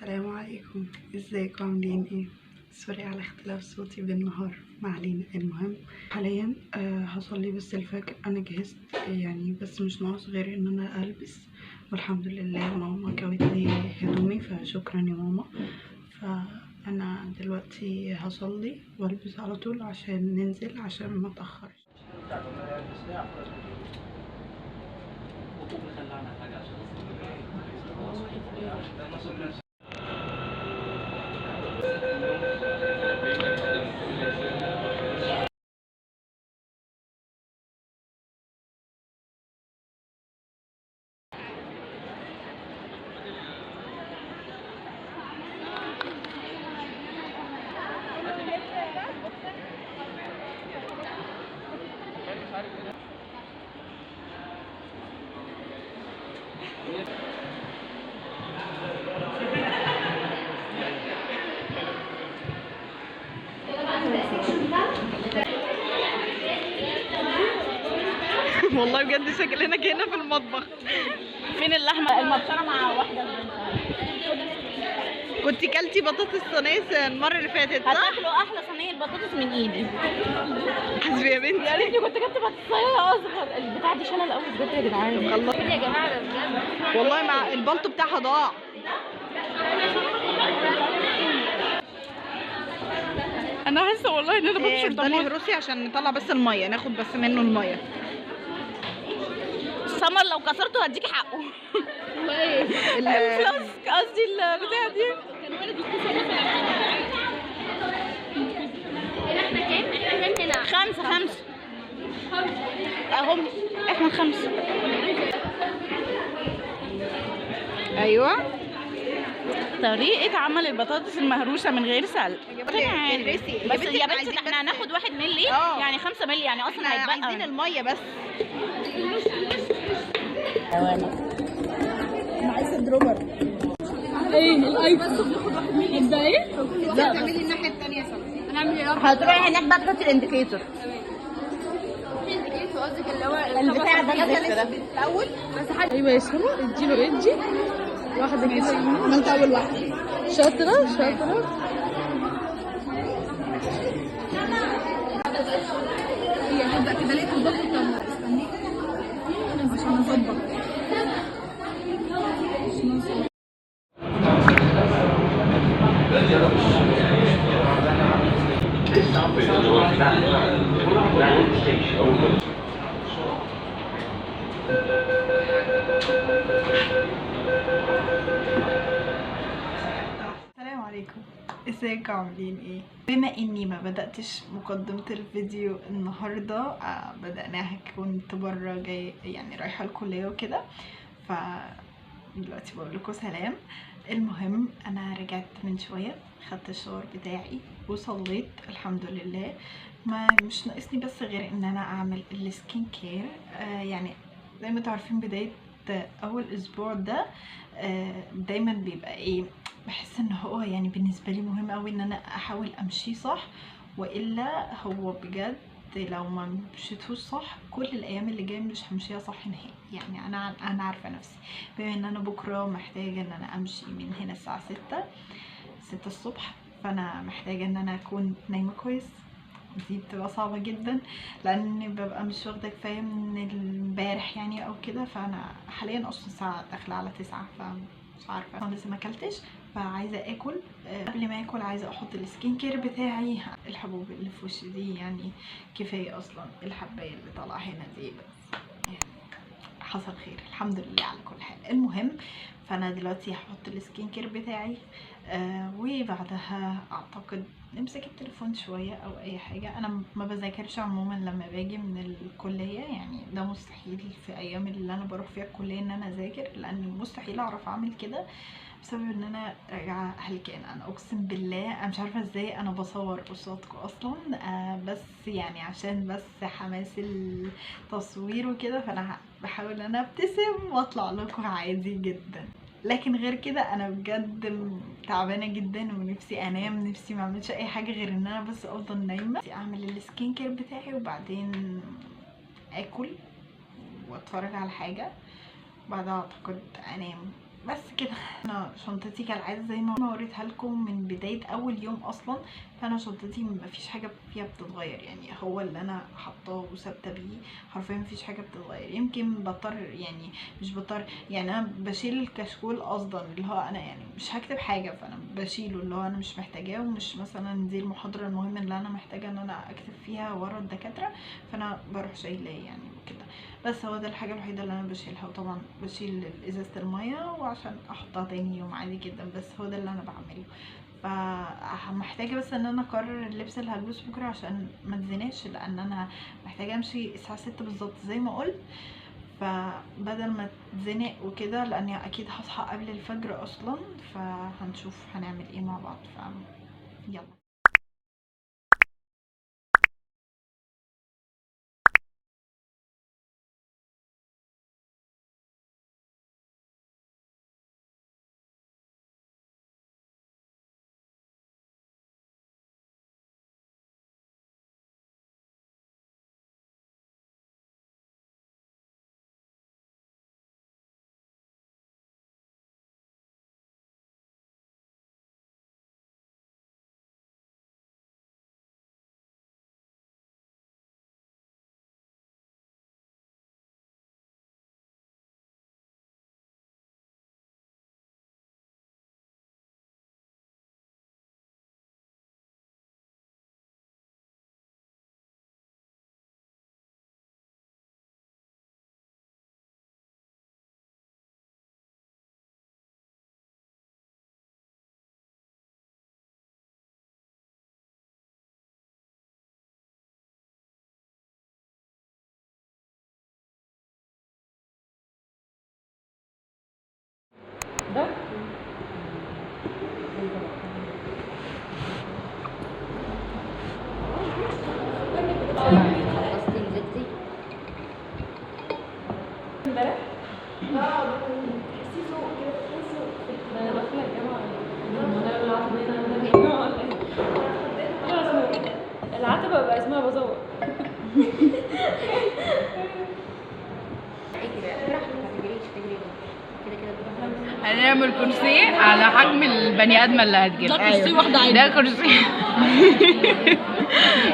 السلام عليكم، ازيكم عاملين ايه؟ sorry على اختلاف صوتي بالنهار، ما علينا. المهم حاليا هصلي بس الفجر. انا جهزت يعني، بس مش ناقص غير ان انا البس، والحمد لله ماما كوت لي هدومي، فشكرا يا ماما. فانا دلوقتي هصلي والبس على طول عشان ننزل، عشان ما اتاخرش. والله بجد شكلنا كأننا في المطبخ. فين اللحمة المبشره مع واحدة؟ كنت كلتي بطاطس صينية المرة اللي فاتت صح؟ هتاكلوا احلى صينية بطاطس من ايدي. حسبي يا بنتي، يا ريتني كنت جبت بطاطسيه اصغر. البتاع دي شلل قوي بجد يا جدعان. خلصت يا جماعة ده بجد والله، مع البلطو بتاعها ضاع. انا حاسه والله ان انا ببشر افضلي هروسي عشان نطلع بس المية، ناخد بس منه المية. سمر لو كسرته هديكي حقه. الفلاسك قصدي البتاع دي. كان ولد الكوسه مثلا. احنا كام؟ احنا كام هنا؟ خمسة اهم، احنا 5. ايوه. طريقة عمل البطاطس المهروسة من غير سلق. بس يا بنتي احنا هناخد 1 مللي، يعني 5 مللي، يعني اصلا هيتبقى. عايزين المية بس. انا عايزة dropper. ايه الاي بس بناخد 1 مللي ده ايه؟ لا تعملي الناحية الثانية سوا. هنعمل ايه؟ هتروحي هناك بقى تحطي ال indicator. ال indicator قصدك اللي هو البتاع ده الاول بس حد. ايوه يا سما اديله، ادي واحدة كده. عملت اول واحدة. شاطرة شاطرة. هي هبدأ كده ليه تظبط؟ استني عشان اظبط. السلام عليكم، ازيكم عاملين ايه؟ بما اني ما بداتش مقدمه الفيديو النهارده، بدأناها كنت بره جاي يعني رايحة الكلية وكده، ف دلوقتي بقول لكم سلام. المهم انا رجعت من شوية، خدت الشاور بتاعي وصليت الحمد لله. ما مش ناقصني بس غير ان انا اعمل ال skin care. يعني زي ما تعرفين بداية اول اسبوع ده دايما بيبقى ايه، بحس ان هو يعني بالنسبة لي مهم قوي ان انا احاول امشي صح، والا هو بجد لو ما مشيتهوش صح كل الايام اللي جاية مش همشيها صح نهائي. يعني انا عارفه نفسي، بما ان انا بكره محتاجه ان انا امشي من هنا الساعة 6 الصبح، فانا محتاجه ان انا اكون نايمة كويس. دي بتبقى صعبة جدا لان ببقى مش واخده كفاية من امبارح يعني او كده. فانا حاليا اصلا الساعة داخله على 9، فمش عارفه، انا لسه ما اكلتش، فعايزه اكل. قبل ما اكل عايزه احط ال skin care بتاعي. الحبوب اللي في وشي دي يعني كفاية اصلا الحبايه اللي طالعه هنا دي، بس يعني حصل خير الحمد لله على كل حال. المهم فانا دلوقتي هحط ال skin care بتاعي، وبعدها اعتقد نمسك التليفون شوية او اي حاجة. انا ما بذاكرش عموما لما باجي من الكلية، يعني ده مستحيل في ايام اللي انا بروح فيها الكلية ان انا اذاكر، لان مستحيل اعرف اعمل كده بسبب ان انا راجعه هلكانه. انا اقسم بالله انا مش عارفه ازاي انا بصور قصادكم اصلا، بس يعني عشان بس حماس التصوير وكده، فانا بحاول ان انا ابتسم واطلع لكم عادي جدا. لكن غير كده انا بجد تعبانة جدا ونفسي انام، نفسي ما اعملش اي حاجة غير ان انا بس افضل نايمة. اعمل ال skin care بتاعي وبعدين اكل واتفرج على حاجة، بعدها اعتقد انام. بس كده. انا شنطتي كالعادة زي ما وريتها لكم من بداية اول يوم اصلا، فانا شنطتي مفيش حاجة فيها بتتغير، يعني هو اللي انا حطاه وثابتة بيه حرفيا مفيش حاجة بتتغير. يمكن بضطر يعني مش بضطر يعني انا بشيل الكشكول قصدا، اللي هو انا يعني مش هكتب حاجة فانا بشيله، اللي هو انا مش محتاجاه، ومش مثلا دي المحاضرة المهمة اللي انا محتاجه ان انا اكتب فيها ورا الدكاترة، فانا بروح شايلاه يعني وكده. بس هو ده الحاجة الوحيدة اللي انا بشيلها، وطبعا بشيل ازازة المية وعشان احطها تاني يوم عادي جدا، بس هو ده اللي انا بعمله. فمحتاجه بس ان انا اقرر اللبس اللي هلبسه بكره عشان ما اتزنقش، لان انا محتاجه امشي الساعة 6 بالظبط زي ما قلت، فبدل ما اتزنق وكده لاني اكيد هصحى قبل الفجر اصلا، فهنشوف هنعمل ايه مع بعض. ف يلا. ده خلصتي نزلتي امبارح؟ تحسي ذوق كده، تحسي ذوق. انا داخله الجامعة العتبة بقى اسمها بزوق. هنعمل كرسي على حجم البني ادمه اللي هتجيلنا. ده كرسي واحدة عادي، ده كرسي.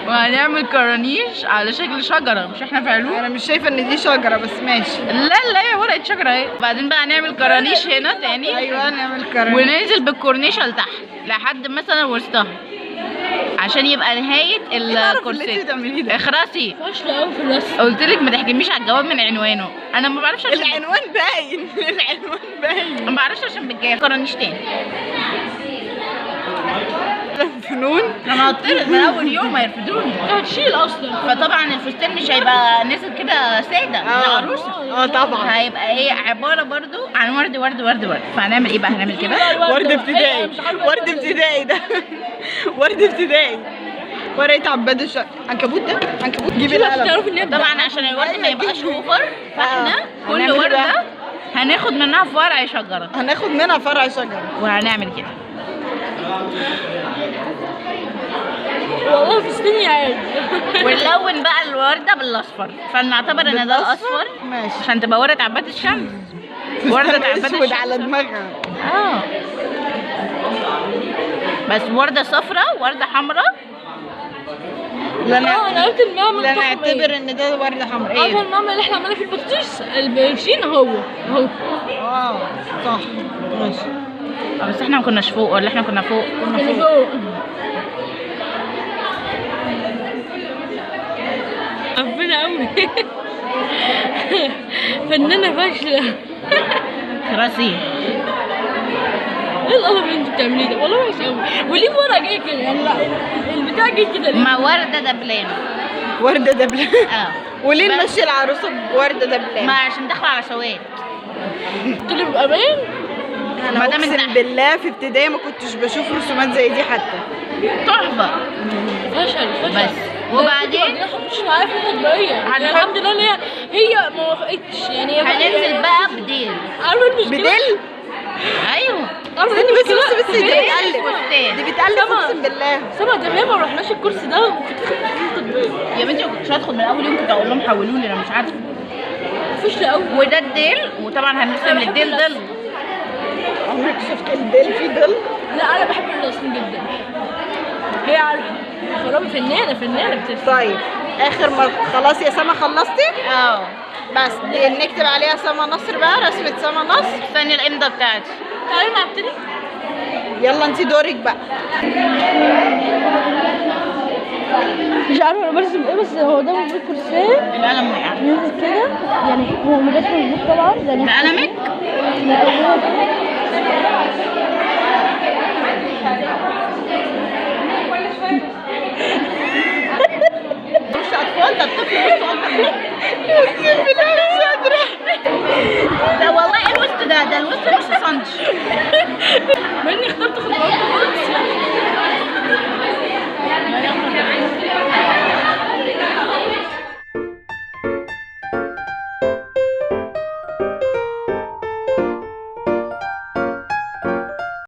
وهنعمل كرانيش على شكل شجرة، مش احنا في علوم؟ انا مش شايفه ان دي شجرة بس ماشي. لا لا هي ورقة شجرة اهي. بعدين بقى هنعمل كرانيش هنا تاني. ايوه نعمل كرانيش وننزل بالكورنيشه لتحت لحد مثلا وسطها عشان يبقى نهاية الكورسيه. اخرسي. فاشلة قوي في الرسم. قلت لك ما تحكميش على الجواب من عنوانه. انا ما بعرفش عشان العنوان باين. العنوان باين. ما بعرفش عشان بالجاف. كرانيش تاني. فنون. انا هطرد من اول يوم هيرفدوني. هتشيل اصلا. فطبعا الفستان مش هيبقى نازل كده ساده العروسة. طبعا هيبقى ايه عبارة برضو عن ورد ورد ورد ورد. فهنعمل ايه بقى؟ هنعمل كده ورد ابتدائي. ورد ابتدائي ده. ورد ابتدائي. ورقة عباد الشمس. عنكبوت ده عنكبوت. جيبي القلم. طبعا عشان الورد ما يبقاش over، فاحنا كل ورده هناخد منها فرع شجرة. هناخد منها فرع شجرة وهنعمل كده. والله فستاني عادي. ونلون بقى الورده بالاصفر، فنعتبر ان ده الاصفر ماشي عشان تبقى ورده عباد الشمس. ورده عباد الشمس على دماغها. بس ورده صفراء ورده حمراء. لا انا قلت المعمل. لا نعتبر ان ده ورده حمراء. عارفه المعمل اللي احنا عملنا فيه البطاطس البرشين هو اهو. صح ماشي. بس احنا ما كناش فوق ولا احنا كنا فوق؟ كنا فوق. عفنة قوي. فنانة فاشلة. راسي. ايه القرف اللي انت بتعمليه ده؟ والله وحش قوي. وليه ورقة جاية كده؟ يعني لا البتاع جاي كده ليه؟ ما وردة دبلانة. وردة دبلانة. وليه نمشي العروسة بوردة دبلانة؟ ما عشان داخلة على سواد. قلت له بيبقى باين؟ انا اقسم بالله في ابتدائي ما كنتش بشوف رسومات زي دي حتى. تحفة. فشل فشل. بس وبعدين مش معايا في التطبيقية يعني الحمد لله ان هي ما وافقتش يعني. هننزل بقى بديل. عارفة المشكلة؟ بديل؟ ايوه. استني بس بس بس دي بتقلب. دي بتقلب اقسم بالله. سما ده ما رحناش الكرسي ده وكنت في التطبيقية. يا بنتي ما كنتش هدخل من اول يوم، كنت اقول لهم حولوا لي انا مش عارفة. فشل قوي. وده الديل، وطبعا هنرسم للديل ظل. عمرك شفت الديل في ظل؟ لا انا بحب الرسم جدا. هي عارفه خرابي، فنانة فنانة بترسم. طيب اخر مرة خلاص يا سما خلصتي؟ اه بس نكتب عليها سما نصر بقى، رسمة سما نصر. استني الامضه بتاعتي. تعالي نلعب تاني. يلا انت دورك بقى. مش عارفه انا برسم ايه، بس هو ده المفروض كرسي. القلم وقع نزل كده يعني، هو ما جاش مظبوط طبعا. ده قلمك؟ لا هو كده.